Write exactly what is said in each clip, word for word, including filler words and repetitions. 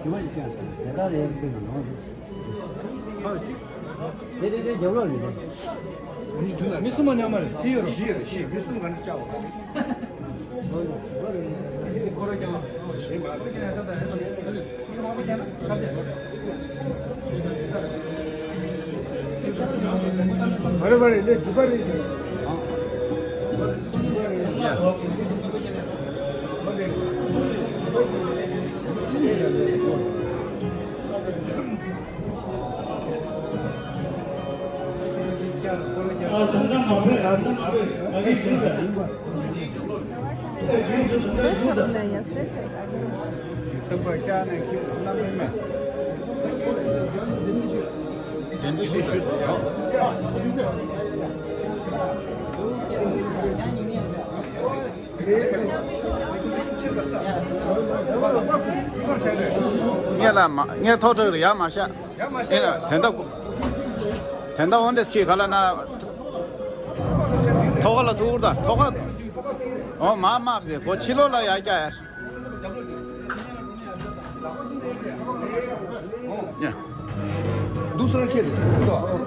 དེ་ག་རེད་དེ་ནང་། ཧ་ཅིག་དེ་དེ་དེ་རྒྱབ་ལོག་ནས་དེ། མི་གསུམ་མ་མཉམ་མ་རེད། བཞི་ཡོད་རེད། བཞི་ཡོད་རེད། བཞི། མི་གསུམ་ག་འདྲ་བཅའ་བ་ག་རེད། ངས་ལ་མ་ངས་ཐོག་དྲག་རེད། ཡར་མ་བཞག་ཡར་མ་བཞག་དེ་འདྲ་དེ་འདྲ་འོན་ཏེ་ཁྱེད་ག་ལ་ན། ཐོག་ཁ་ལ་ཐུག་ད་ཐོག་ཁ། འོ་མ་མ་གི་གོ་ཕྱི་ལོགས་ལ་ཡར་རྒྱག་ཡར། ཡ། འདུག་སེ་ར་ཁྱེར་ཏེ་འདུག་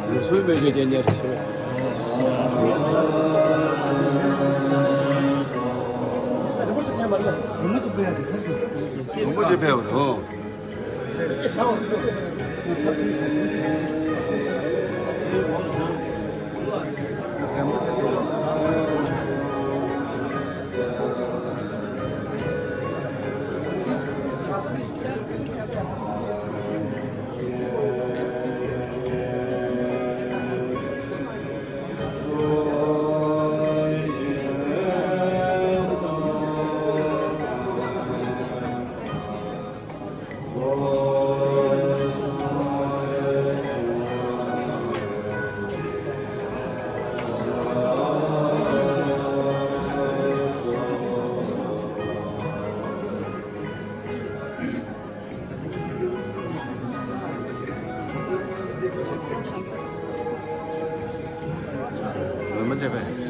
ལུགས་སྲོལ་མེད་པའི་རྒྱལ་ཉེར་ཞིག་རེད། རིན་པོ་ཆེ་ཕེབས་པ་རེད། ཨོ། ལུང་པ་བྱས་པས།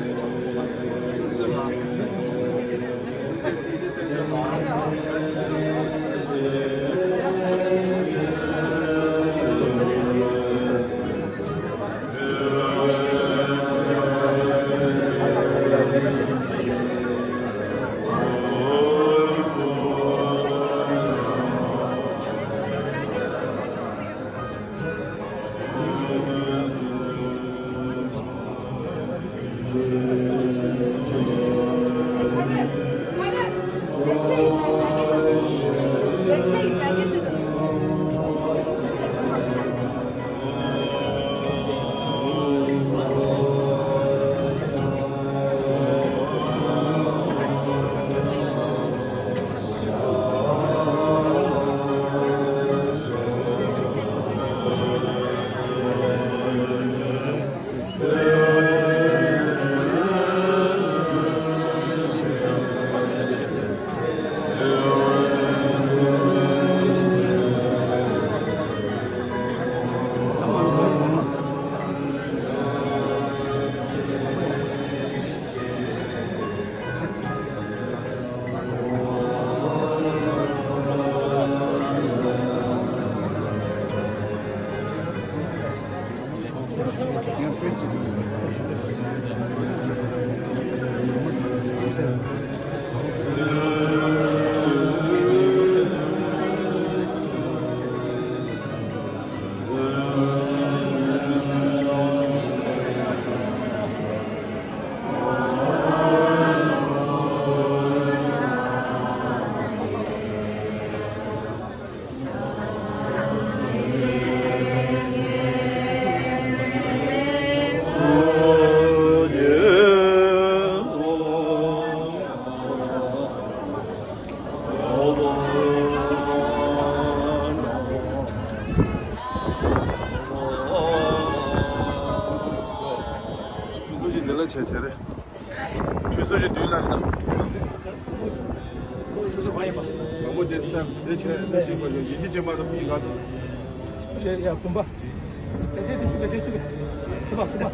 ཤར་དེ་ཆེ་དེ་ཆེ་པ་ཡོད། ཡེ་ཤེས་སྤྱན་མ་དང་ཕུ་ཡི་ག་དང་། ཡ་ཡ་བུམ་པ། དེ་དེ་དེ་སུ་ག་དེ་སུ་ག་སུ་པ་སུ་པ།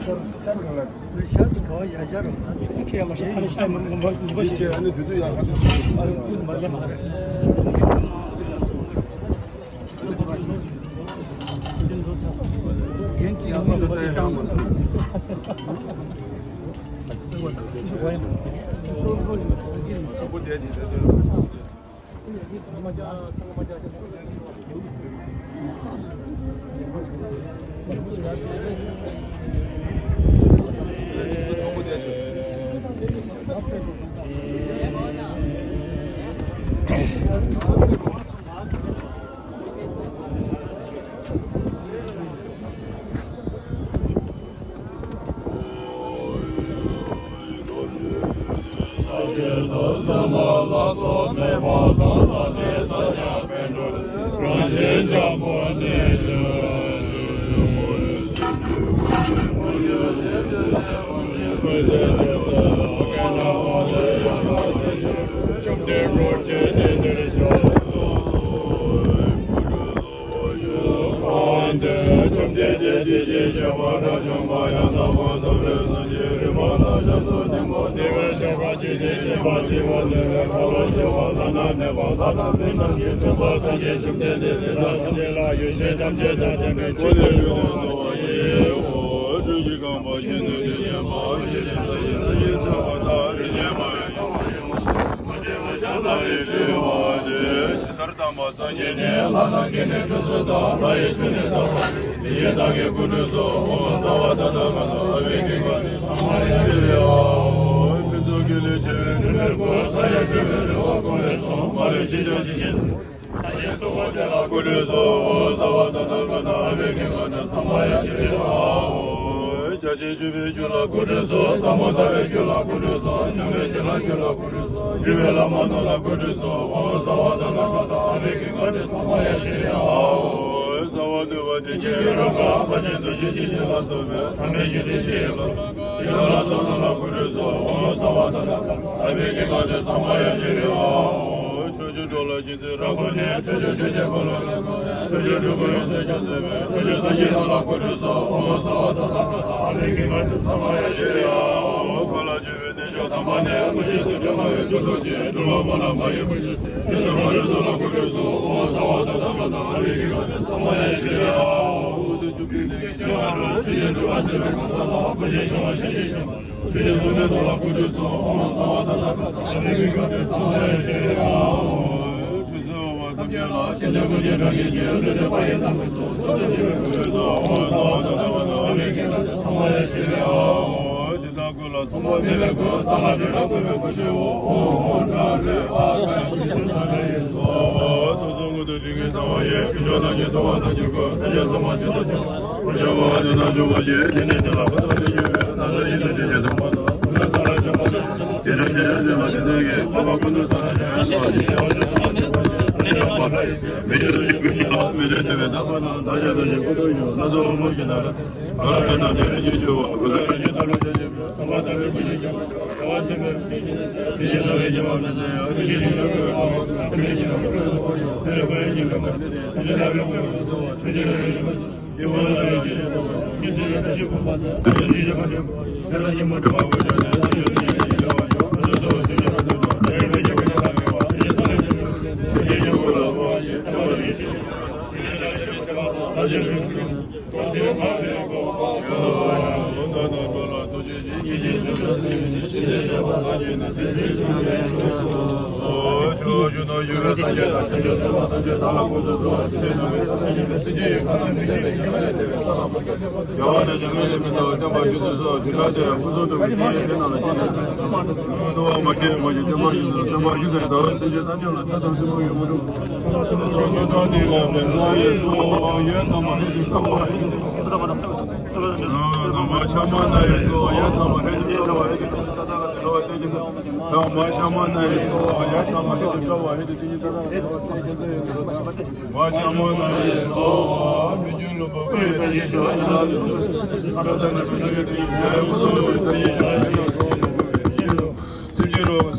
ཤར་ཤར་གང་ལ། ཤར་དུ་ག་བ་ཡ་ཤར་རོ་ན། ཁྱེད་ཡ་མ་ཤར་ཁ་ནས་ཤར་མི་མི་མི་མི་ཤར། ཨ་ནི་དུས་དུས་ཡ་ཁ་ཐུག་ཤར་ཡོད། མ་ལེ་མ་རེད།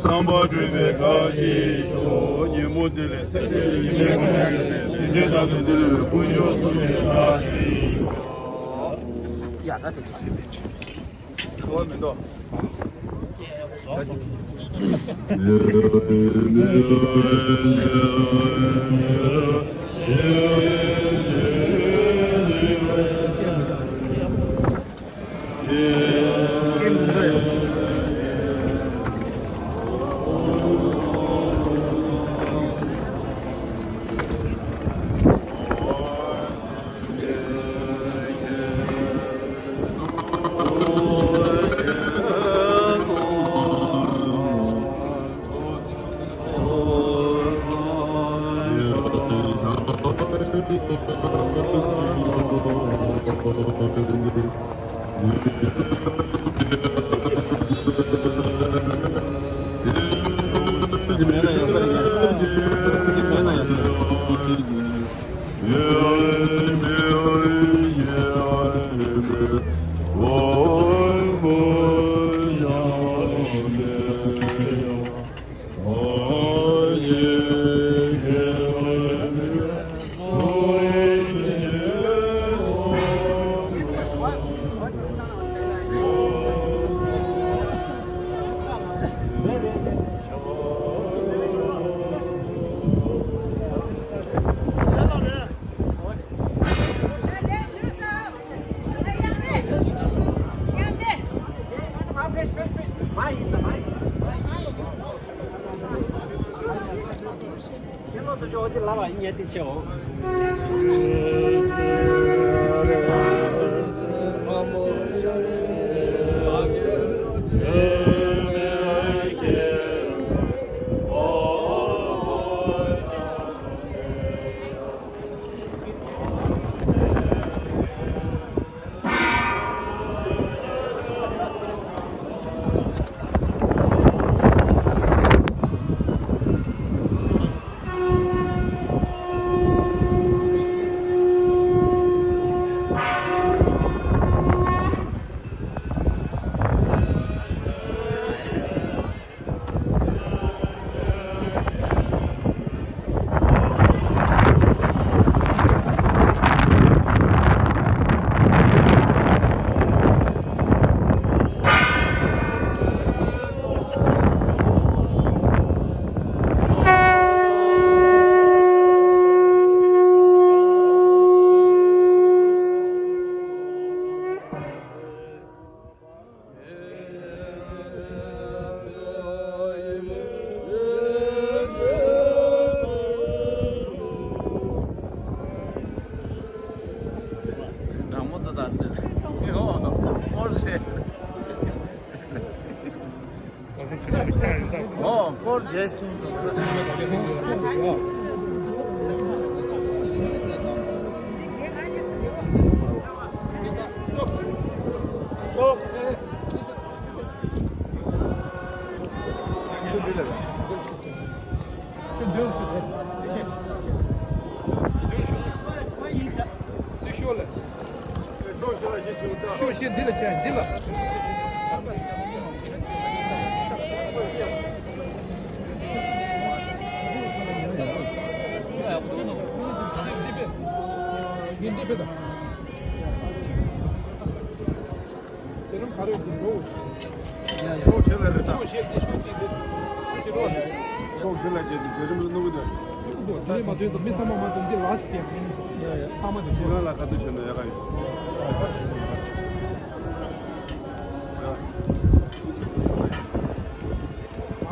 བསམ་པ་འགྲུབ་པའི་བཀྲ་ཤིས་ཤོག་ཉིན་མོ་འདི་ལས་ཚེ་འདི་ལས་ཉི་མའི་གུང་ཁྲན་ཏེ་ནས་དེ་འདྲའི་དང་དུ་འདི་ལས་ཀུན་སྦྱོར་སུ་ཡི་བཀྲ་ཤིས་ཤོག་ཡ་ད་ཅིག་ཅིག་ཟེར་ཏེ་ཅིག་གོ་བ་མི་འདུག་དྲང་མོ་ད་ད་འདྲི་ཡོད་ཨོ་རེད། ཨོ་སྐོར་རྗེས་སུ། ཤོག་ཤིག་འདི་ལ་བྱས་འདི་ལ། འདི་འདི་འདི་འདི་འདི་འདི་འདི་འདི་འདི་འདི་འདི་འདི་འདི་ཟེར་རམ་ག་རེ་འདུག་འགྲོ། ཡ་ཡ། ཤོག་བྱེད་ལ་རེད་ད། ཤོག་བྱེད་དེ་ཤོག་བྱེད་དེ། ཤོག་བྱེད་རོགས། ཤོག་བྱེད་ལ་བྱེད་དེ་བྱེད་རིམ་ལ་ནུབ་འདུག་འདུག་དེ་ནས་མ་ཐོན་ཙང་མི་ཚང་མ་མ་ཐོན་འདི་ལ་སི་ཀེམ་ཡིན། ཡ་ཡ། ཐ་མ་དེ་ཁྱེད་རང་ལ་ཁ་ཐུག་བྱས་ན་ཡག་ག་ཡོད།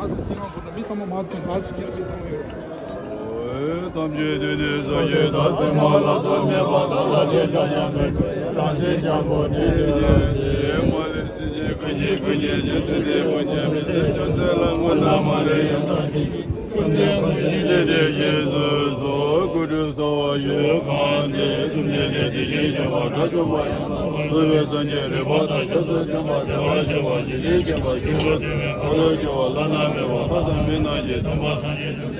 ཨ་ཙི་ཁྱེད་རང་ཁོ་ན་མི་ཚང་མ་མ་ཐོན་ཨ་ཙི་ཁྱེད་རང་མི་ཚང་མ་ཡོད། ཐམས་ཅད་དུས་ནས་སངས་རྒྱས་བདག་སེམས་མ་ལ་སོགས་མེད་པ་བདག་ལ་དེ་ཀྱང་མཉམ་པའི་རང་བཞིན་འཇམ་པོ་དེ་ལས་རང་བཞིན་མ་ལུས་སྲིད་ཞིའི་ཀུན་གྱི་ཀུན་གྱི་རྗེ་བཙུན་དེ་ཀུན་མཁྱེན་མི་ཟད་ཅུང་ཟད་ལ་མངོན་དང་མ་ལུས་ཡང་དག་བཞིན་གྱི་བཅོམ་ལྡན་འཁོར་བཅས་བཞི་དེ་བཞིན་གསུངས་སོ། སྐུ་ཁྲུས་གསོལ་བ་ཞུ་གང་དེ་བཅོམ་ལྡན་འདས་དེ་བཞིན་གཤེགས་པ་དགྲ་བཅོམ་པ་ཡང་དག་པར་རྫོགས་པའི་སངས་རྒྱས་རིག་པ་དང་ཞབས་སུ་ལྡན་པ་བདེ་བར་གཤེགས་པ་འཇིག་རྟེན་མཁྱེན་པ་སྐྱེས་བུ་དེ་བས་འཁོར་ལོས་སྒྱུར་བ་བླ་ན་མེད་པ་ལྷ་དང་མི་རྣམས་ཀྱི་སྟོན་པ་སངས་རྒྱས་བཅོམ་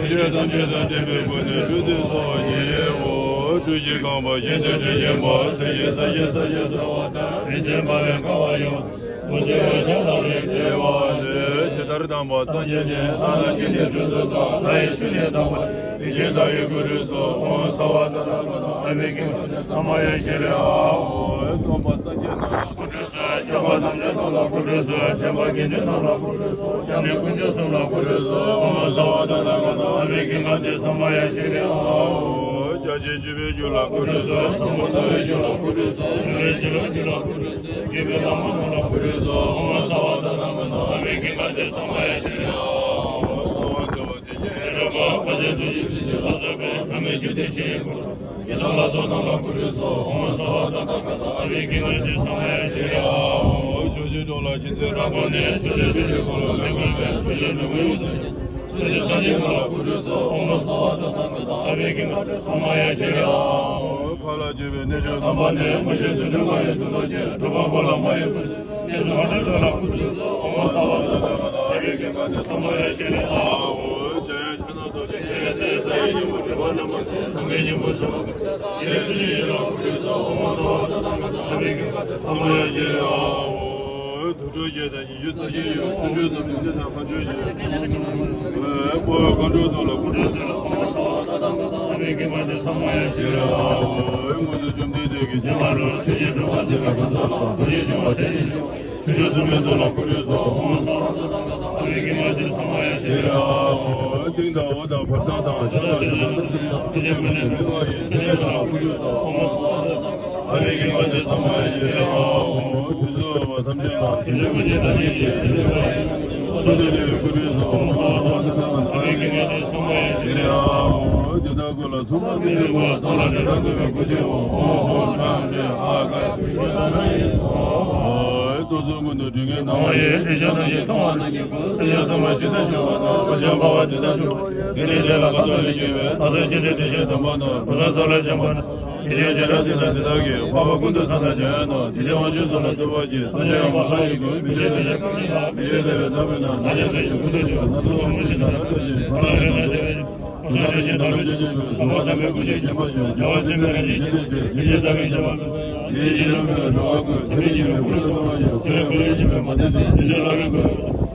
ལྡན་འདས་ཐམས་ཅད་དང་ལྡན་པའི་སྒོ་ནས་ཁྲུས་གསོལ་བ་ཞུའོ། སྤྲུལ་གྱི་རྐང་པ་བཞིན་དུ་སྤྲུལ་བཞིན་པ། ཚེ་ཡི་ས་གཞི་ས་གཞི་ཚ་བ་དང་། རིན་ཆེན་འབར་བའི་ཁ་བ་ཡུམ། མུ་སྟེགས་འོད་ཆགས་ལ་རིག་བྱེད་པ་ལས། ཇི་ལྟར་དམ་པ་སངས་རྒྱས་ནས། ལྷ་ལ་བརྒྱན་ཏེ་གྲུ་གསུམ་བརྐོས། ལྷ་ཡི་ཆོས་ནི་དམ་པ་ལས། རིན་ཆེན་དར་བའི་སྐུ་རུས་སུ། ཨོཾ་སརྦ་ཏ་ཐཱ་ག་ཏ་ཨ་བྷི་ཀྲ་ཎ་ཏེ་ས་མ་ཡ་ཤྲཱི་ཡ་ཧོ། སྟོན་པ་སངས་རྒྱས་རྣམས་ལ་སྐུ་ཁྲུས་གསོལ། སྐྱོབ་པ་དམ་ཅན་རྣམས་ལ་སྐུ་ཁྲུས་གསོལ། འདྲེན་པ་དགེ་འདུན་རྣམས་ལ་སྐུ་ཁྲུས་གསོལ། སྐྱབས་གནས་དཀོན་མཆོག་གསུམ་ལ་སྐུ་ཁྲུས་གསོལ། ཨོཾ་སརྦ་ཏ་ཐཱ་ག་ཏ་ཨ་བྷི་ཀྲ་ཎ་ཏེ་ས་མ་ཡ་ཤྲཱི་ཡ་ཧོ། བརྒྱ་བྱིན་བཅུ་པའི་རྒྱུད་ལ་སྐུ་ཁྲུས་གསོལ། ཚོགས་མང་བརྡལ་བའི་རྒྱུད་ལ་སྐུ་ཁྲུས་གསོལ། ཉེ་བའི་ཕྱི་རོལ་རྒྱུད་ལ་སྐུ་ཁྲུས་གསོལ། བརྒྱུད་པའི་བླ་མ་རྣམས་ལ་སྐུ་ཁྲུས་གསོལ། ཨོཾ་སརྦ་ཏ་ཐཱ་ག་ཏ་ཨ་བྷི་ཀྲ་ཎ་ཏེ་ས་མ་ཡ་ཤྲཱི་ཡ་ཧོ། གསང་བ་བདེ་བ་དེ་ཉིད་ཡེ་ར་བ། དཔལ་ཆེན་ཐུགས་རྗེ་ཆེན་པོས་ལྷ་བཟོས་པའི། བླ་མའི་རྒྱུད་སྡེ་ཆེན་ཡི་སྐུ། ཡི་དམ་ལྷ་ཚོགས་རྣམས་ལ་སྐུ་ཁྲུས་གསོལ། ཨོཾ་སརྦ་ཏ་ཐཱ་ག་ཏ་ཨ་བྷི་ཀྲ་ཎ་ཏེ་ས་མ་ཡ་ཤྲཱི་ཡ་ཧོ། ཕྱོགས་བཅུའི་འགྲོ་ལ་སྦྱིན་སྲེག་རབ་བསྐུལ་ནས། ཕྱོགས་བཅུའི་ཆོས་ཀྱི་འཁོར་ལོ་ལས་འགོངས་པའི། ཕྱོགས་བཅུའི་འགྲོ་ཀུན་ཡོངས་སུ་སྤྱད། ཕྱོགས་བཅུའི་སངས་རྒྱས་རྣམས་ལ་སྐུ་ཁྲུས་གསོལ། ཨོཾ་སརྦ་ཏ་ཐཱ་ག་ཏ་ཨ་བྷི་ཀྲ་ཎ་ཏེ་ས་མ་ཡ་ཤྲཱི་ཡ་ཧོ། མཁའ་ལ་སྤྱོད་པའི་གནས་མཆོག་དམ་པ་ནས། མངོན་ཤེས་རྫུ་འཕྲུལ་ལྔ་ཡི་གདུང་རྡོ་རྗེ། གྲུབ་པ་འཁོར་ལོ་མ་ཡི་སྐུ། གནས་གསུམ་ལྷ་ལྡན་ཚོགས་ལ་སྐུ་ཁྲུས་གསོལ། ཨོཾ་སརྦ་ཏ་ཐཱ་ག་ཏ་ཨ་བྷི་ཀྲ་ཎ་ཏེ་ས་མ་ཡ་ཤྲཱི་ཡ་ཧོ། འཇམ་དབྱངས་ཕྱག་ན་རྡོ་རྗེ། ཞལ་གཟིགས་ས་ཡི་སྙིང་པོ། སྒྲུབ་པ་རྣམ་པར་གཟིགས། གདུང་བའི་སྙིང་པོ་འཆི་བ་ཀུན་སེལ། ཡེ་ཤེས་སུ་ཡི་རང་སྐུ་ཁྲུས་གསོལ། ཨོཾ་སརྦ་ཏ་ཐཱ་ག་ཏ་ཨ་བྷི་ཀྲ་ཎ་ཏེ་ས་མ་ཡ་ཤྲཱི་ཡ་ཧོ། དུར་ཁྲོད་བརྒྱད་དང་ཉི་ཤུ་རྩ་བཞི་ཡི། སུམ་ཅུ་རྩ་བདུན་ཏེ་དང་མཁའ་སྤྱོད་ཀྱི། དཔའ་བོ་མཁའ་འགྲོའི་ཚོགས་ལ་སྐུ་ཁྲུས་གསོལ། ཨོཾ་སརྦ་ཏ་ཐཱ་ག་ཏ་ཨ་བྷི་ཀྲ་ཎ་ཏེ་ས་མ་ཡ་ཤྲཱི་ཡ་ཧོ། དངོས་སུ་བཅོམ་ལྡན་འདས་ཀྱི་བྱིན་རླབས་ལ། ཆོས་ཀྱི་སྤྲུལ་པ་འཛིན་པའི་གོ་ས་ལ། ཐུགས་རྗེ་ཆེ་བ་ཞལ་ནས་ཞུ། ཆོས་སྐྱོང་སྲུང་མའི་ཚོགས་ལ་སྐུ་ཁྲུས་གསོལ། ཨོཾ་སརྦ་ཏ་ཐཱ་ག་ཏ་ཨ་བྷི་ཀྲ་ཎ་ཏེ་ས་མ་ཡ་ཤྲཱི་ཡ་ཧོ། སྟེང་དང་འོག་དང་བར་དང་དང་། ཕྱོགས་དང་ཕྱོགས་དང་ཐམས་ཅད་དང་། ཐམས་ཅད་ཀུན་ནས་མཁྱེན་པ་ཡི། ཆོས་སྐྱོང་ཚོགས་ལ་སྐུ་ཁྲུས་གསོལ། ཨོཾ་སརྦ་ཏ་ཐཱ་ག་ཏ་ཨ་བྷི་ཀྲ་ཎ་ཏེ་ས་མ་ཡ་ཤྲཱི་ཡ་ཧོ། ཁྲུས་གསོལ་བ་ཐམས་ཅད་ལ། ཐམས་ཅད་ཀུན་གྱི་བདག་ཉིད་ཀྱི། ཐུགས་ཀྱི་སྐུ་ཁྲུས་གསོལ། ཨོཾ་སརྦ་ཏ་ཐཱ་ག་ཏ་ཨ་བྷི་ཀྲ་ཎ་ཏེ་ས་མ་ཡ་ཤྲཱི་ཡ་ཧོ། དེ་དག་ཀུན་ལ་མཚུངས་པ་མེད་པའི་སྐུ། ཚངས་ལ་འབྲས་བུ་འགོད་པའི་སྐུ་ཆེན་པོ། ཨོཾ་ཧོ་ཏ་ཏེ་ཨ་ག་ཏེ་ཤི་ཏ་ན་ཡེ་སྭཱ་ཧཱ། རྟོག་ཚོགས་ཀུན་ཏུ་སྒྲིབ་ཀྱི་སྣང་བ་ཡི། དྲི་ཞིམ་རྣམས་ཀྱིས་མཐོང་བ་རྣམས་ཀྱི་སྐུ། སེམས་ཅན་ཚང་མ་ཞི་བདེར་སྤྱོད་པ་དང་། བར་ཆད་སྤང་བ་འདི་དག་སྤྱོད་པ་ཡི། དེ་ནས་དེ་ལ་ཁ་དོག་ལེགས་བརྒྱན་པའི། ལྷ་སྲས་ཤིང་རྟའི་དྲི་ཞིམ་དམ་པ་རྣམས། བུམ་ཚང་ཚོགས་ལ་བྱིན་པ་ན། དེ་བཞིན་བྱེ་བྲག་སྲིད་མཐའ་དེ་དག་གི། འཕགས་པ་ཀུན་ཏུ་ཕྱག་ན་བརྗོད་ཡོད་དོ། དེ་ལས་དབང་ཕྱུག་ཚོགས་ལ་བསྟོད་པ་བགྱི། སངས་རྒྱས་ཡང་དག་ལྷ་ཡི་སྐུ། མི་མཇེད་དེ་བཞིན་ཀུན་གྱི་ལྷ། མི་མཇེད་དེ་བས་ཐ་མལ་ན། ནག་ཅན་དེ་བཞིན་ཀུན་ཏུ་སྤྱོད་པ། སྣ་ཚོགས་འོད་མ་བཞིན་ནམ་མཁའ་ལྟར་བརྗིད། གང་ལ་རེག་ན་དེ་བས་ཉོན། ཟང་ཟིང་ཆེ་དང་ལུས་ཅན་ཆོས་ཀྱི་སྐུ། གསང་བ་དམ་པའི་སྐུ་ཞེས་བརྗོད་པར་ཤོག་རྒྱལ་བ་སྲས་མོས་ལྷན་ཅིག་བརྙས་བཅོས་བྱེད། མི་མཇེད་ལྟ་བས་ཁྱབ་པ། དེ་ཡི་ཕྱི་ནང་མི་ལ་འགྲོ་བ་ཀུན། ཚད་མེད་བཞི་པའི་སྐུ་ལ་བསྟོད་པར་བགྱི། ཚད་མེད་བཞི་པའི་སྐུ་ལ་བསྟོད་པར་བགྱི། ཚད་མེད་བཞི་པའི་སྐུ་ལ་བསྟོད་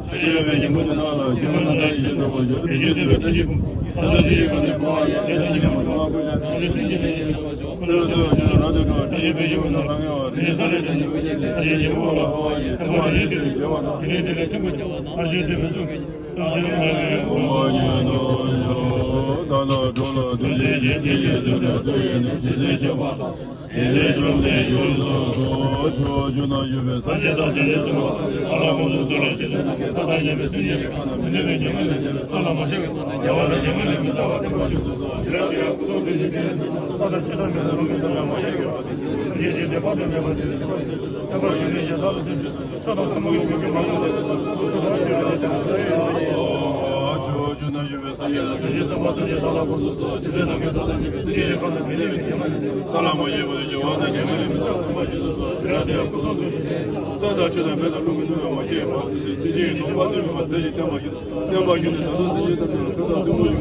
པར་བགྱི། ཆོས་ཀྱི་དབྱིངས་ཀྱི་ཉིང་ཁུ་དེ་དག་ལ། སྐྱེ་འགྲོ་ནམ་མཐའ་ཡེ་ཤེས་སྟོན་པར་ཤོག་ཡེ་ཤེས་སྟོན་པའི་བཀྲ་ཤིས་ཕུང་པོ། ལྷ་ས་ཆུ་ཡི་གངས་ནས་བུང་བ་ཡི། དེ་དག་ཉིད་ཀྱང་མ་དུ་མ་བུ་ཅན། སངས་རྒྱས་སེམས་ཀྱི་གནས་ཡིན་པར་ཤོག་ཀུན་ལ་གསོལ་བ་ཞུ། རང་དོན་གྲུབ་པ་བཀྲ་ཤིས་པའི་ཡིད་ཀྱི་ནོར་ལྷང་ངེ་བ། རིན་ཆེན་ས་ལེ་བརྟན་གྱི་དབུ་རྒྱན་ཏེ། ཞིང་གི་དབུ་ལ་འཕོ་བ་ཡི། ཐོད་པ་རིན་ཆེན་གྱིས་བརྒྱན་པ་དང་། དེ་ནས་དེ་ལས་ཤིན་ཏུ་སྐྱེ་བ་དང་། ཨ་ཤེ་ཏི་བི་ཙུ་ཀི་ཨ་ཤེ་ཏི་བི་ཙུ་ཀི། ཨོཾ་ཨ་ནི་ཡ་ན་ཡ། ད་ན་གྲོ་ལ་དུས་ཚོད་ཀྱི་དེ་ཡི་དུས་ལ་དུས་ཡིན་ནི་ཇི་སྲིད་མཆོད་པ་དང་། དེ་སྲིད་བཅོམ་ལྡན་འབྱུང་སོ་སོ། ཕྱོགས་བཅུ་ན་བཞུགས་པའི་སངས་རྒྱས་དང་བྱང་ཆུབ་སེམས་དཔའ་ཐམས་ཅད་ལ་དགོངས་སུ་གསོལ་ལོ། ཇི་སྲིད་ནམ་མཁའི་མཐའ་དང་མཉམ་པའི་སེམས་ཅན་གྱི་ཁམས་ན་མི་མཐུན་པའི་གྱངས་ལས་འདས་པའི་ས་ལ་མ་ཞེན་པའི་ངང་ནས་རྒྱལ་བ་དང་མྱ་ངན་ལས་མི་འདའ་བར་བརྟན་པར་བཞུགས་སུ་གསོལ། ཇི་ལྟར་དུ་ཡང་སྐུ་གསུང་ཐུགས་ཀྱི་རྒྱན་ས་དང་ཆུ་དང་མེ་ཏོག་རླུང་གི་རྣམ་པར་མ་ཞེན་པའི་བར་དུ། སེམས་ཅན་ཐམས་ཅད་དཔག་ཏུ་མེད་པ་དེ་ནི་ཁྱོད་ཀྱི་སེམས་ལ་བརྟན་པར་བཞུགས་ནས་ཀྱང་བདག་ལ་སེམས་ཅན་ཐམས་ཅད་ཕྱོགས་དང་ས་མ་ཡིན་དགོས་ཀྱི་མ་ལུས་པ་དེ་ཚོ་སོ་སོ་རང་གི་རེ་བ་དེ་ལ་ཕན་ཡོན་ཡོད་པ་ཡིན་ནོ། ཕྱོགས་བཅུ་ན་བཞུགས་པའི་སངས་རྒྱས་དང་བྱང་ཆུབ་སེམས་དཔའ་ཐམས་ཅད་བདག་ལ་དགོངས་སུ་གསོལ། ཇི་སྲིད་ནམ་མཁའི་མཐའ་དང་མཉམ་པའི་སེམས་ཅན་གྱི་ཁམས་ན་མི་མཐུན་པའི་གྱངས་ལས་འདས་པའི་ས་ལ་མ་ཞེན་པ་དེ་རྒྱལ་བ་དང་མྱ་ངན་ལས་མི་འདའ་བར་བརྟན་པར་བཞུགས་སུ་གསོལ། ཇི་ལྟར་དུ་ཡང་སྐུ་གསུང་ཐུགས་ཀྱི་རྒྱན་ས་དང་ཆུ་དང་མེ་ཏོག་རླུང་གི་རྣམ་པར་མ་ཞེན་པའི་བར་དུ། སེམས་ཅན་གྱི་དོན་དཔག་ཏུ་མེད་པ་མཛད་ཅིང་བརྟན་པར་བཞུགས། བརྟན་པར་བཞུགས་ནས་ད་ལྟ་སེམས་ཅན་ཐམས་ཅད་ལ་མཆོག་དང་ཐུན་མོང་གི་གོ་འཕང་ཐོབ་པར་ཤོག །ཕྱོགས་བཅུ་ན་བཞུགས་པའི་སངས་རྒྱས་དང་བྱང་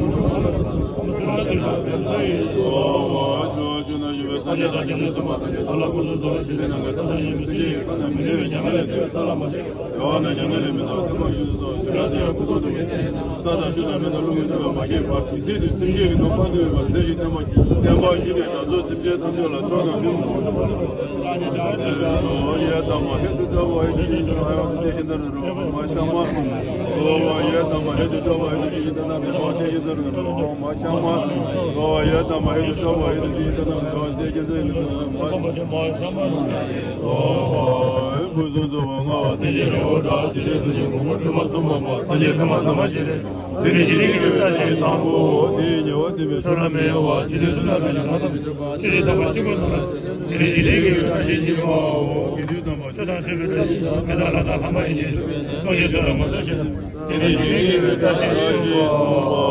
ཆུབ་སེམས་དཔའ་ཐམས་ཅད་བདག་ལ་དགོངས་སུ་གསོལ། ཇི་སྲིད་ནམ་མཁའི་མཐའ་དང་མཉམ་པའི་སེམས་ཅན་གྱི་ཁམས་ན་མི་མཐུན་པའི་གྱངས་ལས་འདས་པའི་ས་ལ་མ་ཞེན་པའི་བར་དུ། རྒྱལ་བ་དང་མྱ་ངན་ལས་མི་འདའ་བར་བརྟན་པར་བཞུགས་སུ་གསོལ། ཇི་ལྟར་དུ་ཡང་སྐུ་གསུང་ཐུགས་ཀྱི་རྒྱན་ས་དང་ཆུ་དང་མེ་ཏོག་རླུང་གི་རྣམ་པར་མ་ཞེན་པའི་བར་དུ། དེ་སྲིད་དུ་སེམས་ཅན་གྱི་དོན་དཔག་ཏུ་མེད་པ་མཛད་ཅིང་བརྟན་པར་བཞུགས། བརྟན་པར་བཞུགས་ནས་ད་གཟོད་སེམས་ཅན་ཐམས་ཅད་ལ་མཆོག་དང་ཐུན་མོང་གི་གོ་འཕང་ཐོབ་པར་ཤོག །ཡ་ད་མ་ཧེ་ཏུ་ཏྲ་བ་ཧེ་ཏུ་ཏི་ཏྲ་ཧ་ཡ་ཏུ་ཏེ་ཧེ་ཏ་ར་ར་བ་མ་ཤ་མ། གོ་བ་ཡ་ད་མ་ཧེ་ཏུ་ཏྲ་བ་ཧེ་ཏུ་ཏི་ཧེ་ཏ་ན་མེ་བ་ཏེ་ཧེ་ཏ་ར་ར་བ་མ་ཤ་མ། གོ་བ་ཡ་ད་མ་ཧེ་ཏུ་ཏྲ་བ་ཧེ་ཏུ་ཏི་ཧེ་ཏ་ན་མེ་བ་ཏེ་ཧེ་ཏ་ར་ར་བ་མ་ཤ་མ། ཕུན་སུམ་ཚོགས་པ་མངའ་བ་སེང་གེ་རི་བོ་འདྲ། དེ་ལས་སངས་རྒྱས་གོང་མ་སྒྲོལ་མ་གསུམ་པ་མ། སངས་རྒྱས་པདྨ་འདབ་མ་བརྒྱད་ལས། དེ་ནས་འཇིག་རྟེན་གྱི་བཀྲ་ཤིས་དང་པོ། དེ་ཉེ་བར་བསྟན་པའི་ཕྱོགས་ལ་མི་གཡོ་བ། འཇིག་རྟེན་གསུམ་ན་བཀྲ་ཤིས་ལྷ་དང་མི་འཕྲད་པ། ཆོས་ཀྱི་ཐེག་པ་ཆེན་པོའི་ནང་ལ། དེ་ནས་འཇིག་རྟེན་གྱི་བཀྲ་ཤིས་གཉིས་པའོ། དགེ་འདུན་དམ་པ་ཆོས་དང་མཐུན་པའི་བཀྲ་ཤིས་ཤིང་། མི་དང་ལྷ་དང་ལྷ་མ་ཡིན་གྱི་ཆོས། སངས་རྒྱས་ཆོས་ལ་ངོ་སྤྲོད་བྱེད་ན། དེ་ནས་འཇིག་རྟེན་གྱི་བཀྲ་ཤིས་གསུམ་པའོ།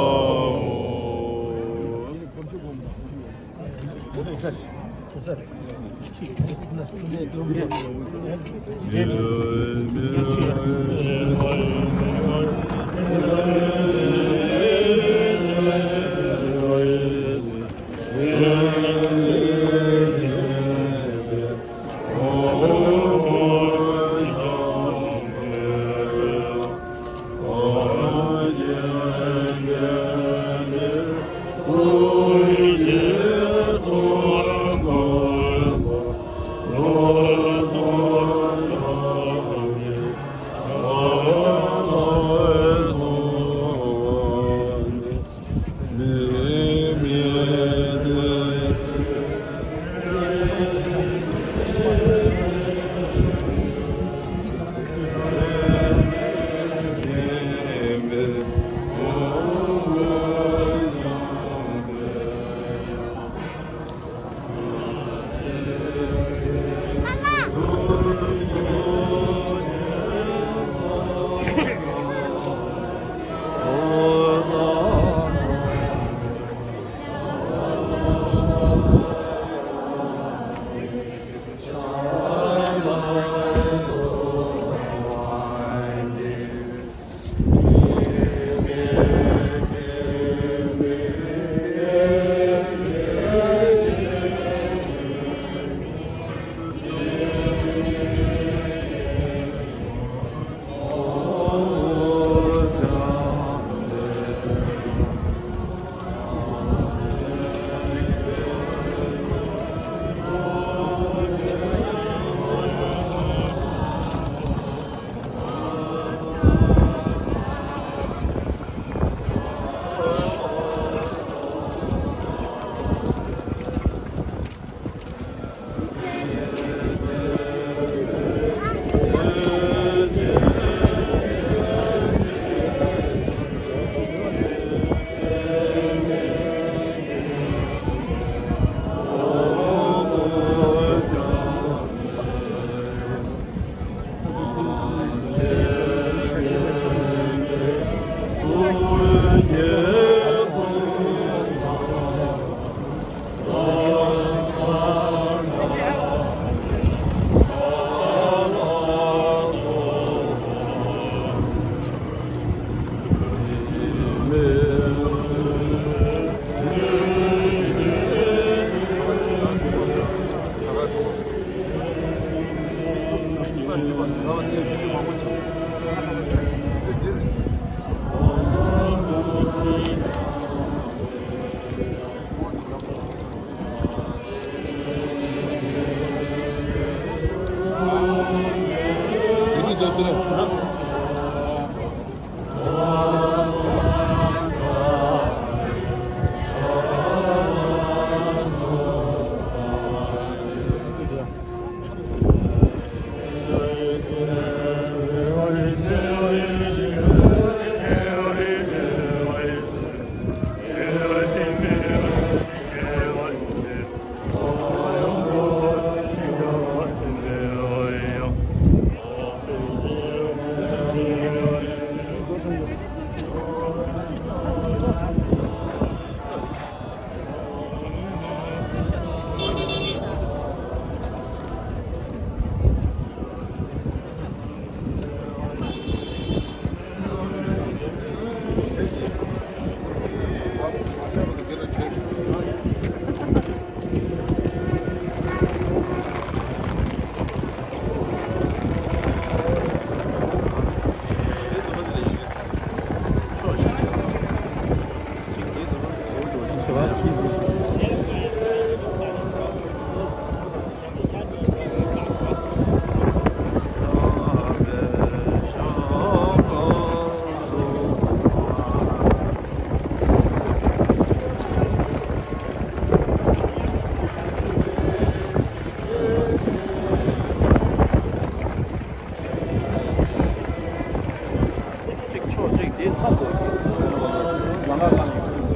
གཅིག་ཕྱོགས་གཅིག་དེའི་ཚབ་ཏུ་ལམ་ཁ་བཏང་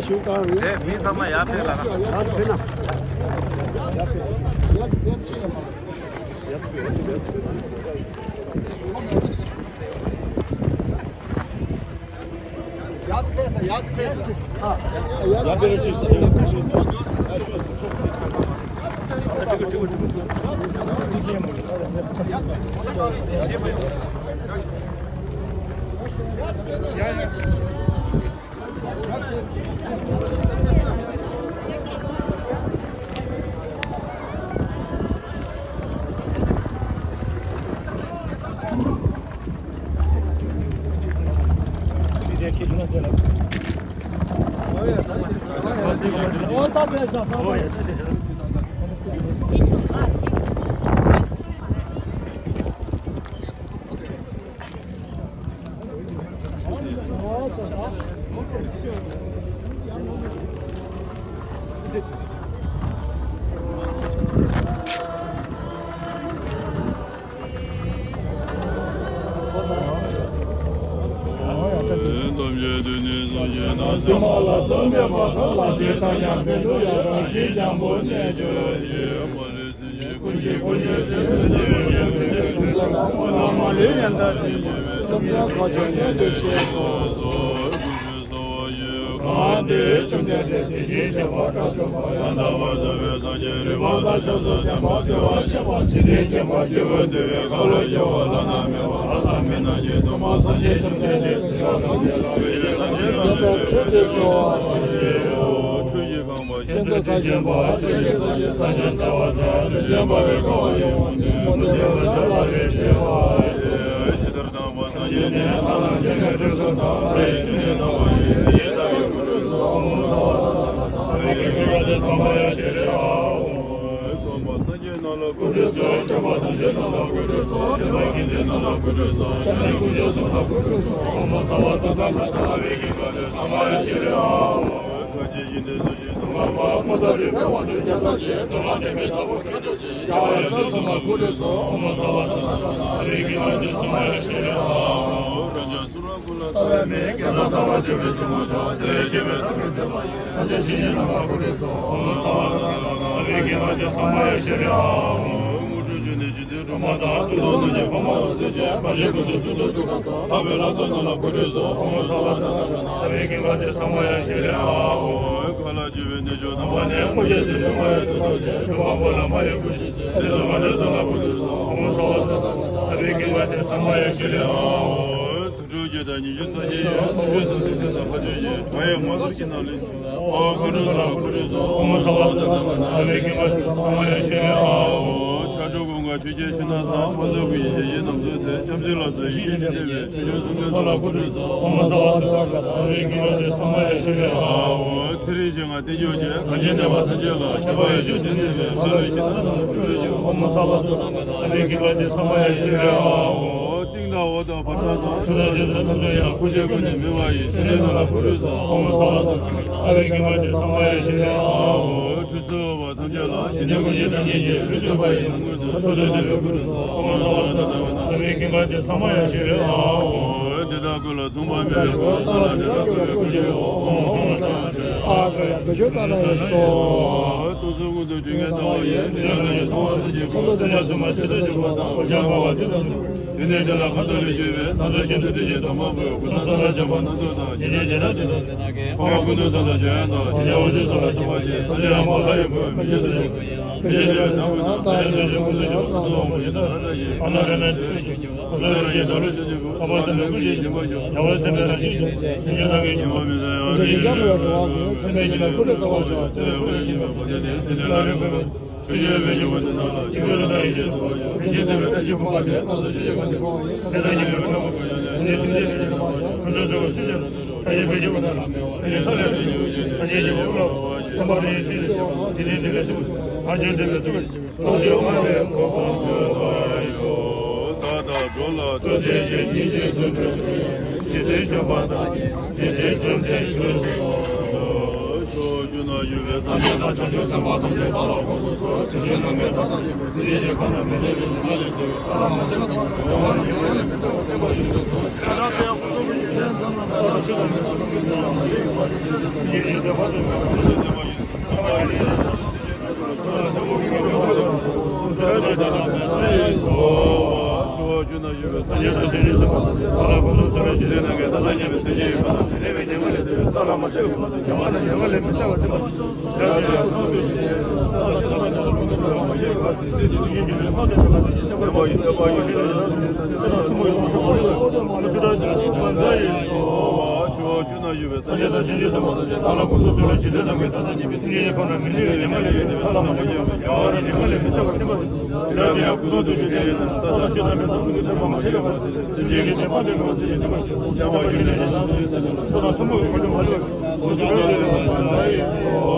ཡོད། རེད། མི་ཚང་མ་ཡར་ཕེབས་ལ། གང་དེས་བཅོམ་ལྡན་འདས་དེ་བཞིན་གཤེགས་པ་དགྲ་བཅོམ་པ་ཡང་དག་པར་རྫོགས་པའི་སངས་རྒྱས་རིག་པ་དང་ཞབས་སུ་ལྡན་པ་དགེ་བ་བཤད་པ་འཇིག་རྟེན་མཁྱེན་པ་སྐྱེས་བུ་འདུལ་བའི་ཁ་ལོ་སྒྱུར་བ་བླ་ན་མེད་པ་ལྷ་དང་མི་རྣམས་ཀྱི་སྟོན་པ་སངས་རྒྱས་བཅོམ་ལྡན་འདས་དེ་དག་དང་དེ་ལ་འོད་ཀྱི་སངས་རྒྱས་ཐམས་ཅད་གསོལ་བ་འདེབས་སོ། ཁྲུས་ཀྱིས་ཁེངས་པ་ཤིན་ཏུ་ས་ཆེན་པོ། ཆོས་ཀྱི་སངས་རྒྱས་ས་ཆེན་ཟབ་པ་དང་། རིན་ཆེན་འབར་བའི་ཀ་བ་ཡི་དབང་ལྡན་མུ་སྟེགས་པ་ཤཱ་ར་དྭ་ཏིའི་ཞལ་ལ་ཇི་ལྟར་བལྟམས་པ། སངས་རྒྱས་ནས་ལྷ་རྣམས་སྐྱེ་བའི་དུས་སུ་དང་། ལྷ་ཡི་བཅུད་ནི་དམ་པ་ཡིན། དེ་ལྟ་བུའི་སྐུ་དྲུང་སོགས་ཨོཾ་སྭ་བྷཱ་ཐ་ཐཱ་ག་ཏ་ཨ་བྷི་ཥི་ཝ་ཏེ་སྭ་མཱ་ཡ་ཤྲཱི་ཧཱ། ཨོཾ་སྟོན་པ་སངས་རྒྱས་རྣམས་ལ་སྐུ་དྲུང་སོགས། སྐྱོབ་པ་ཐམས་ཅད་རྣམས་ལ་སྐུ་དྲུང་སོགས། འདྲེན་པ་དགེ་འདུན་རྣམས་ལ་སྐུ་དྲུང་སོགས། སྐྱབས་གནས་དཀོན་མཆོག་གསུམ་ལ་སྐུ་དྲུང་སོགས། ཨོཾ་སྭ་བྷཱ་ཐ་ཐཱ་ག་ཏ་ཨ་བྷི་ཥི་ཝ་ཏེ་སྭ་མཱ་ཡ་ཤྲཱི་ཧཱ། ཨོཾ་ཁ་ཆེ་ཞི་བདེ་ཚུལ་ཁྲིམས་སྟོང་པ་པ། མུ་ད་རེ་ཕལ་བ་དུ་རྒྱལ་ཚབ་ཆེ། གདོང་ལ་གནས་པའི་ལྟ་བུ་མཁས་གྲུབ་ཆེ། རྒྱལ་བ་ཡབ་སྲས་གསུམ་ལ་སྐུ་དྲུང་སོགས། ཨོཾ་སྭ་བྷཱ་ཐ་ཐཱ་ག་ཏ་ཨ་བྷི་ཥི་ཝ་ཏེ་སྭ་མཱ་ཡ་ཤྲཱི་ཧཱ། རང་རྒྱལ་སུ་ར་ཀུན་ལ་ལྟ་བའི་མིག་རྒྱལ་ཚབ་ལྟ་བ་བྱེ་བའི་ཕྱོགས་མང་ཤོག་བརྩེ་བས་བྱེ་བའི་རང་གི་མཛད་པ་ཡིས། སངས་རྒྱས་བཤེས་གཉེན་རྣམས་ལ་སྐུ་དྲུང་སོགས། ཨོཾ་སྭ་བྷཱ་ཐ་ཐཱ་ག་ཏ་ཨ་བྷི་ཥི་ཝ་ཏེ་སྭ་མཱ་ཡ་ཤྲཱི་ཧཱ། དངོས་གྲུབ་ཆོས་ནི་རྗེ་བཙུན་སྒྲོལ་མ་དང་། མཐུ་སྟོབས་རྣམས་ཀྱི་ཕ་མ་འོད་ཟེར་ཅན། བར་ཆད་ཀུན་སོལ་གཙུག་ཏོར་གདུགས་དཀར་སོགས། ལྷག་པའི་ལྷ་ཚོགས་རྣམས་ལ་སྐུ་དྲུང་སོགས། ཨོཾ་སྭ་བྷཱ་ཐ་ཐཱ་ག་ཏ་ཨ་བྷི་ཥི་ཝ་ཏེ་སྭ་མཱ་ཡ་ཤྲཱི་ཧཱ། མཁའ་ལ་རྒྱུ་བའི་གནས་མཆོག་དམ་པ་ནས། དངོས་བཤད་ཟིལ་གནོན་མ་ཡི་གདུགས་ཐོགས་ཅན། སྒྲུབ་པ་པོ་ལ་མ་ཡི་སྐུ་བཞེས་ཅན། དེ་ཚོགས་མ་འདྲེས་ཚོགས་ལ་སྐུ་དྲུང་སོགས། ཨོཾ་སྭ་བྷཱ་ཐ་ཐཱ་ག་ཏ་ཨ་བྷི་ཥི་ཝ་ཏེ་སྭ་མཱ་ཡ་ཤྲཱི་ཧཱ། དུར་ཁྲོད་བརྒྱད་དང་ཉི་ཤུ་རྩ་བཞི་ཡི། སྲུང་མའི་གཟིམ་ཆུང་བརྒྱད་དང་ཕ་ཆོས་ཀྱི། མ་ཡི་དམག་ཚོགས་ཅི་རྣམས་ལས། ཨོཾ་སྐུ་དྲུང་སོགས་ལ་སྐུ་དྲུང་སོགས། ཨོཾ་སྭ་བྷཱ་ཐ་ཐཱ་ག་ཏ་ཨ་བྷི་ཥི་ཝ་ཏེ་སྭ་མཱ་ཡ་ཤྲཱི་ཧཱ། ཕྱག་དྲུག་ཀུན་དགའ་ཆོས་ཀྱི་ཆུ་སྣ་ཚོགས། དཔག་བསམ་དགུ་ཡི་ཞལ་བཞི་རྣམས་ཚོགས་སའི། ལྕམ་སྲིང་ལ་སོགས་ཡེ་ཤེས་སྤྲིན་བརྡལ་བའི། ཆོས་སྐྱོང་སྲུང་མའི་ཚོགས་ལ་སྐུ་དྲུང་སོགས། ཨོཾ་སྭ་བྷཱ་ཐ་ཐཱ་ག་ཏ་ཨ་བྷི་ཥི་ཝ་ཏེ་སྭ་མཱ་ཡ་ཤྲཱི་ཧཱ། ཚེ་རིང་ཞིང་ལྔ་བརྟན་འགྱུར་ཅིང་། གངས་ཅན་སྟོན་པ་ཐམས་ཅད་ལ། ཁྱབ་པ་ཡེ་ཤེས་སྤྲིན་བརྡལ་བའི། ལྷ་ཀླུ་གཞི་བདག་རྣམས་ལ་སྐུ་དྲུང་སོགས། ཨོཾ་སྭ་བྷཱ་ཐ་ཐཱ་ག་ཏ་ཨ་བྷི་ཥི་ཝ་ཏེ་སྭ་མཱ་ཡ་ཤྲཱི་ཧཱ། སྟེང་དང་འོག་དང་བར་དང་ནང་། ཕྱི་དང་ཕྱི་དང་ཕྱོགས་བཅུ་ཡང་། སྐུ་མཆེད་ཀུན་ནས་སྨིན་པ་ཡི། ཕྲིན་ལས་རྣམས་ལ་སྐུ་དྲུང་སོགས། ཨོཾ་སྭ་བྷཱ་ཐ་ཐཱ་ག་ཏ་ཨ་བྷི་ཥི་ཝ་ཏེ་སྭ་མཱ་ཡ་ཤྲཱི་ཧཱ། ཁྲུས་གསོལ་བ་ཐམས་ཅད་ལ། ཞི་གནས་ཀུན་གྱི་གྲངས་སྙེད་ཀྱིས། ལུས་བཏུད་པ་ཡི་ནང་ངོས་སུ། མཆོག་ཏུ་ཕྲིན་ལས་སྐུ་དྲུང་སོགས། ཨོཾ་སྭ་བྷཱ་ཐ་ཐཱ་ག་ཏ་ཨ་བྷི་ཥི་ཝ་ཏེ་སྭ་མཱ་ཡ་ཤྲཱི་ཧཱ། འདི་དག་ཀུན་ལ་མཚུངས་པ་མེད་པའི་སྐུ། ས་ལ་འདྲེ་ལ་བཀོད་པའི་སྐུ་ཆེའོ། ཨོཾ་ཧཱུྃ་ཨ་ཀ་ཡ་བདེ་མཆོག་ཏཱ་ར་ཡ་སོ། སྟོང་གསུམ་མངོན་དུ་དྲི་ངད་ལྡང་བ་ཡི། དྲི་ལན་ནམ་ཡང་མཐོང་བ་སེམས་ཀྱི་སྐུ། མཚན་ཉིད་སུ་མ་ཆོད་དུ་གྱུར་པ་དང་། འོད་ཆགས་འབར་བ་དེ་ཙམ་དུ། དེ་ནས་དེ་ལ་ཁ་དོག་ལས་གྱུར་པའི། སྣ་ཚོགས་ཤིན་ཏུ་དྲི་ཞིམ་དང་མ་བུ། ཀུན་ཏུ་བསམ་ལ་འཇམ་པ་སྣ་ཚོགས་དང་། ཉིན་མཚན་བྱེ་བྲག་ཏུ་འཁྲུགས་པའི་ནགས་ཀྱི། འཕོ་བ་ཀུན་ཏུ་སོགས་དང་འཇམ་དབྱངས་དང་། ཞིང་རྒྱ་བ་ཅན་སོགས་ལ་ཕྱག་འཚལ་ལོ། ལྷ་ཡི་བུས་མི་ཕྱེད་དུ་བཞུགས་པའི། མི་ཕྱེད་དུ་བཞུགས་པའི་ནགས་ཀྱི་ནང་། ཏཱ་རེ་ཏུ་ཞིག་སྐུ་གཟུགས་ཤིན་ཏུ་དབང་པོ་ཞིང་དང་ལྷ་འདྲ་ཞིང་། ཨ་ན་ར་ན་ཏུ་ཞིག་ཀུན་ཏུ་རེ་རེ་ཞིག་བདག་ལུས་ཅན་གྱི་བུ། ཁམས་པ་སེམས་དཔའི་སྐུ་ཞིག་སྦྱིན་པ་ཞུ། རྒྱལ་བ་སེམས་དཔའི་རང་བཞིན་ཅན། ཉིན་མཚན་ལྷ་ཀླུ་ཉི་མ་མི་ཟད་ཡང་། ཉིན་མཚན་ཀྱང་མི་ཟད་ཡང་། ཚངས་པའི་བྱིན་རླབས་སྐུ་ལས་ཚ་བར་ཤོག་ཚེ་འཕོས་ཉི་མའི་བར་དོ་དེ། དེ་ནས་ལྷ་རེ་བཀོད་པའི། ཆོས་ཀྱི་འོད་ཀྱི་འོད་ཟེར་རྣམས་ལ། ཆོས་ཀྱི་རི་དྭགས་ཡེ་ཤེས་སུ་བ་ཡི། མི་ཤེས་ཚེ་བའི་བཀྲ་ཤིས་ཕུང་པོ་དེ། སྣང་ཚོར་ཆོས་ཀྱི་འོད་ཀྱི་ཕུང་པོ་ཡིན། དེ་ལྟར་ཤེས་པའི་ཕུང་པོ་ཡོད་ནས་སེམས་ཅན་ལ་ཡོད་པ་ཡང་། ཁམས་གསུམ་འཚོ་བའི་ཆོས་ཀྱི་རི་དྭགས་ཡོད། ཨ་ཡེ་བེ་ཤི་བ་དང་ལ་མེ་བ་ཡི། ས་ལས་སྤྲིན་གྱི་འོད་ཀྱི་ཐང་ཆེན་གྱི་འོད་ལ། བསམ་པ་རེ་ཡི་ཆོས་ཀྱི་འོད། དེ་ནས་དེ་ལས་སུ། ཨ་ཅེ་དེ་ལས་སུ། ཨ་ཅེ་ཨ་རེ་གོ་བ་ཡོད་པ་ཡོད། ད་ལྟ་འགྲོ་ལ་ཐུགས་རྗེ་ཆེ། སྙིང་རྗེ་ཐུགས་སྤྲུལ་ཏེ། ཇི་སྲིད་བྱོན་པ་དང་། དེ་སྲིད་བཅོམ་ལྡན་འདས་སུ། ཕྱོགས་བཅུ་ན་བཞུགས་པའི་སངས་རྒྱས་དང་བྱང་ཆུབ་སེམས་དཔའ་ཐམས་ཅད་དག་ལ་གོ་འཕང་མཆོག་ཏུ་སངས་རྒྱས་རྣམས་ཀྱི་མཐའ་དང་མཉམ་པའི་སངས་རྒྱས་ཀྱི་ཁོངས་ན་མི་འབྲལ་བའི་ཉམས་ལེན་དུ་ས་ལ་མ་ཆགས་པ་དང་། བདེ་བ་རྣམས་ཀྱི་དབང་ལས་མི་འབྲལ་བར་བརྟན་པར་བཞུགས་སུ་གསོལ།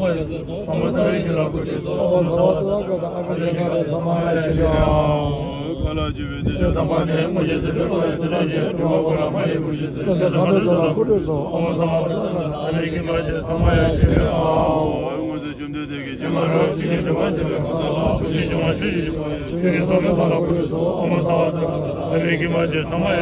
པ་ཡང་སོ་སོ། ཨོཾ་ཨ་ཏི་བྷྱུ་ཏ་ན་ཀྲོ་ཏེ་སྭཱ་ཧཱ། ཨོཾ་སརྦ་ཏ་ས་ག་ཏ་ཨ་བྷྱུ་ཏ་ན་ཀྲོ་ཏེ་སྭཱ། ཨོཾ་ཨ་ཏི་བྷྱུ་ཏ་ན་ཀྲོ་ཏེ་སྭཱ་ཧཱ། ཨོཾ་ཁ་ལ་ཇི་བྷི་ཏི་ཤ་དམ་པ་ནས་མངོན་ཤེས་ཟེར་བའི་བློ་ཡི་དེ་དང་བཅས་འགྲོ་བ་པོ་ལ་མ་ཡི་མངོན་ཤེས་ཟེར་བའི་ལྷ་དང་སངས་རྒྱས་ལ་སྐུ་ཁྲུས་སོ། ཨོཾ་སརྦ་ཏ་ས་ག་ཏ་ཨ་བྷྱུ་ཏ་ན་ཀྲོ་ཏེ་སྭཱ་ཧཱ། ཨོཾ་མངོན་ཤེས་བཅོམ་ལྡན་འདས་ཀྱི་བྱིན་རླབས་ཆོས་ཀྱི་སྒྲིབ་པ་ཆེན་པོའི་གང་ཟག་ལ་བུ་ཆེན་འབྱུང་བ་ཆོས་ཀྱི་ཆོས་ཀྱི་སངས་རྒྱས་ལ་སྐུ་ཁྲུས་སོ། ཨོཾ་སརྦ་ཏ་ས་ག་ཏ་ཨ་བྷྱུ་ཏ་ན་ཀྲོ་ཏེ་སྭཱ་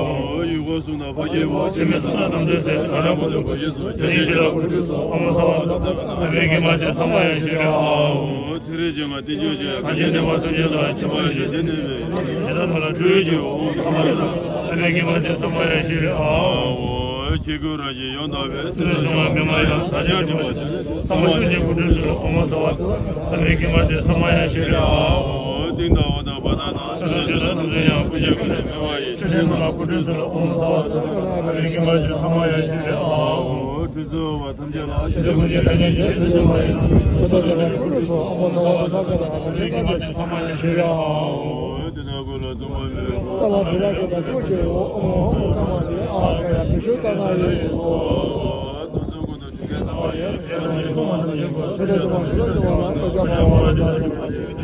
ཧཱ། ཡུལ་འཁོར་གསུམ་དང་འཕགས་སྐྱེས་པོ། ཕྱི་མའི་གསུང་རྣམས་ཐམས་ཅད་ཟད། ལྷ་དང་ཀུན་ཏུ་བུ་ཆེན་སོགས། བརྒྱ་བྱིན་བཞི་ལ་སྐུ་ཁྲུས་སོ། ཨོཾ་སརྦ་ཏ་ས་ག་ཏ་ཨ་བྷྱུ་ཏ་ན་ཀྲོ་ཏེ་སྭཱ་ཧཱ། ཚེ་རིང་ཅན་མ་བསྟན་བཅོས་ཆེ། གངས་ཅན་སྟོན་པ་ཐམས་ཅད་ལ། ཁྱད་པར་ཡོད་དེ་གནས་པའི་ཞིང་དང་ནོར་ལ་སྤྲུལ་གྱུར། ཨོཾ་སརྦ་ཏ་ས་ག་ཏ་ཨ་བྷྱུ་ཏ་ན་ཀྲོ་ཏེ་སྭཱ་ཧཱ། ཁྱེད་སྐུ་རང་བཞིན་ཡང་དག་པའི། སྲིད་དང་བྱུང་བ་མི་མ་ཡིན། བདག་ཅག་སྒྲིབ་པ་ཅན། ཚང་མ་བྱང་ཆུབ་ཀྱི་སྐུ་ཁྲུས་སོ། ཨོཾ་སརྦ་ཏ་ས་ག་ཏ་ཨ་བྷྱུ་ཏ་ན་ཀྲོ་ཏེ་སྭཱ་ཧཱ། སྟེང་དང་འོག་དང་བར་དང་ནང་། ཕྱོགས་བཅུ་དང་ནང་དུ་ཡང་། སྐུ་ཞབས་ཀུན་ནས་མེད་པ་ཡི། ཆོས་ལྡན་ཀུན་ལ་སྐུ་ཁྲུས་སོ། ཨོཾ་སརྦ་ཏ་ས་ག་ཏ་ཨ་བྷྱུ་ཏ་ན་ཀྲོ་ཏེ་སྭཱ་ཧཱ། ཁྲུས་གསོལ་བ་ཐམས་ཅད་ལ། ཆོས་ཀུན་གྱི་ཐམས་ཅད་ཀྱི་ཁྲུས་གསོལ་བ་ཡིན། ཆོས་དང་ལྡན་པའི་སྐུ་ཁྲུས་སོ། ཨོཾ་སརྦ་ཏ་ས་ག་ཏ་ཨ་བྷྱུ་ཏ་ན་ཀྲོ་ཏེ་སྭཱ་ཧཱ། དེ་དག་ཀུན་ལ་བཙུན་མ་མེད་པའི་ཕོ། ས་ལ་དེ་དག་གི་དང་སྐུ་ཆེའོ། ཨོཾ་ཧོ་ཀ་མ་ནི་ཨ་ག་ཡ་བི་ཤུ་ཏ་ན་ཡེ་སྭཱ་ཧཱ།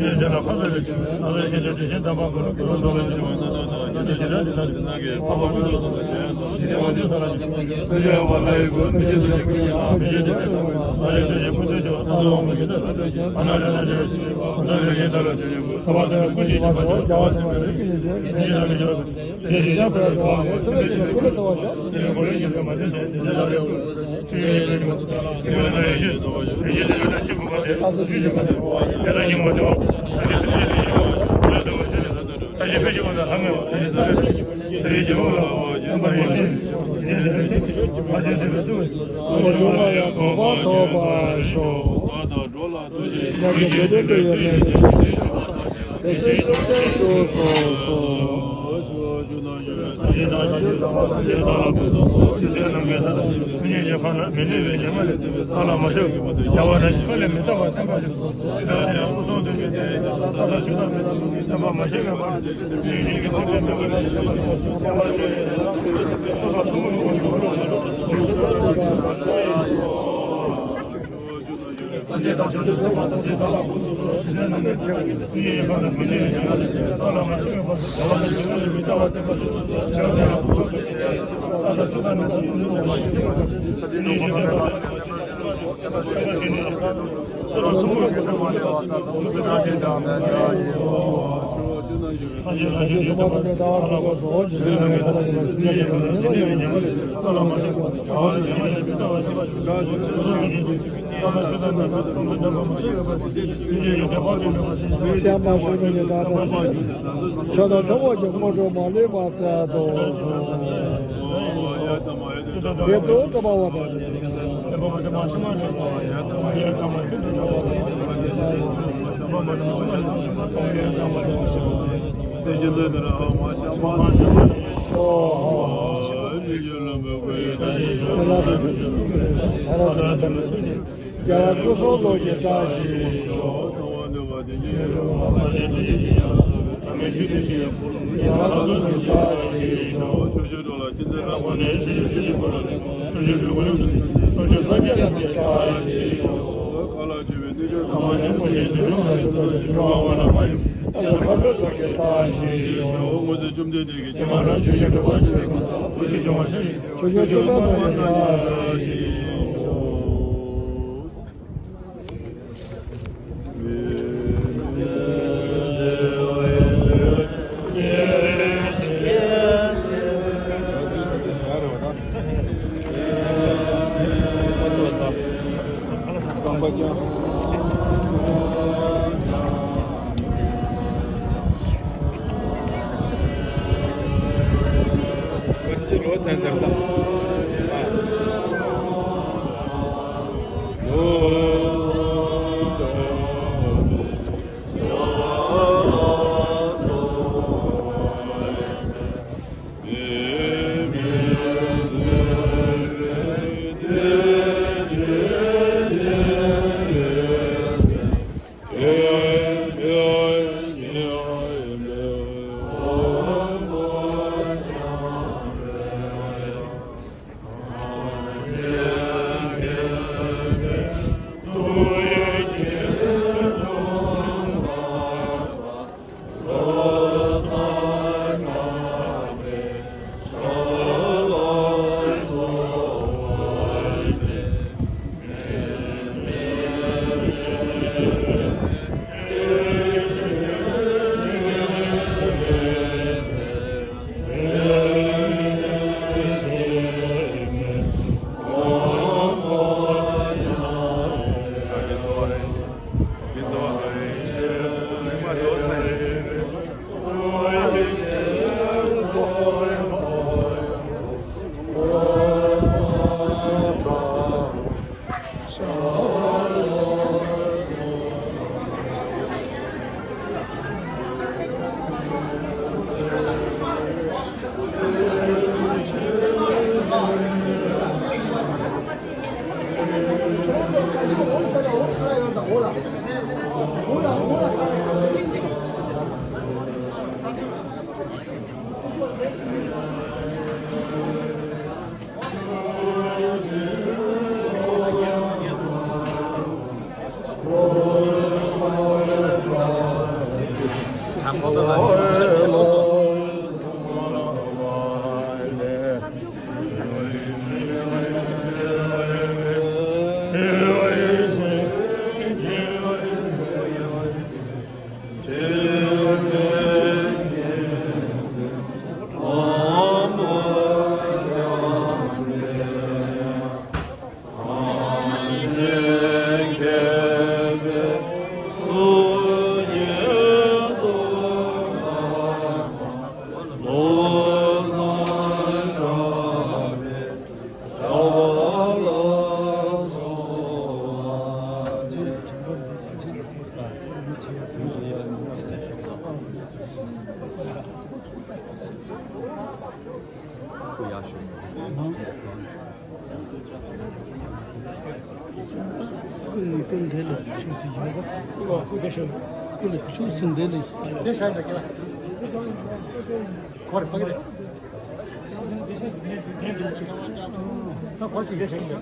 དེ་ལ་ཁ་ཚ་བའི་ལས་ཀྱི་ཨ་ལ་ཤེས་ཏེ་དྲི་ཞིམ་དམ་པ་ཀུན་ལ་ཀུན་ལ་སོགས་ལ་ཕྱིན་པ་ན་ད་ད་ད་ད་ཞེ་དྲག་འདི་ལ་འདི་ན་གི་འཕགས་པ་ཀུན་ལ་སོགས་ལ་ཇི་ཡང་དང་ཞི་བདེ་བ་ཇི་སོགས་ལ་ཇི་ཡང་དང་ཞི་བདེ་བ་ལ་ཡི་གུ་མི་ཤེས་ཏེ་ཀུན་ཉིད་ལ་མི་ཤེས་ཏེ་ཀུན་ལ་ལ་ཡི་དོན་ཞིང་ཀུན་ཏུ་ཞི་བ་ད་ལྟ་བ་མ་ཤེས་ཏེ་ལ་ལ་ཞིང་ཨ་ན་ལ་ན་ཇི་ཡང་ཇི་ཡང་ཀུན་ས་ལ་ལ་ཞིང་ད་ལ་ཇི་ཡང་ཀུན་ས་བ་ད་ཀུན་ཤེས་ཀྱི་མ་ཤོག་རྒྱ་བ་ཚང་མ་ལ་ཀུན་ཉིད་ཅན་མི་ཤེས་ལ་མི་ཤོག་ཏེ་ཞིང་ཡང་ཕ་ཡ་གྲོང་བ་ལས་སེམས་ལ་ཞིང་ཀུན་ལ་ལྟ་བ་ཤ། ཁྱེད་མ་ཤོད་ནས་ད་ལྟ་ཆོས་དང་ཐུན་མོང་གི་དངོས་གྲུབ་མ་ལུས་པ་སྩལ་དུ་གསོལ། དེ་དུ་གྲུབ་པ་བ་དང་། རྒྱལ་བ་སྐུ་གསུང་ཐུགས་ཀྱི་བཀྲ་ཤིས་ཤོག། རྒྱལ་བ་སྐུ་གསུང་ཐུགས་ཀྱི་བཀྲ་ཤིས་ཤོག། ཀུན་ནས་ཀུན་དེ་ལ་ཆུ་ཟིན་ཡོད་པ། ཀུན་ལ་ཆུ་ཟིན་དེ་ལ། དེ་ཤ་འདྲ་ཀི་ལ། གོ་རེ་ཕ་གི་རེ། ད་གོ་ཅིག་དེ་ཤ་འདྲ།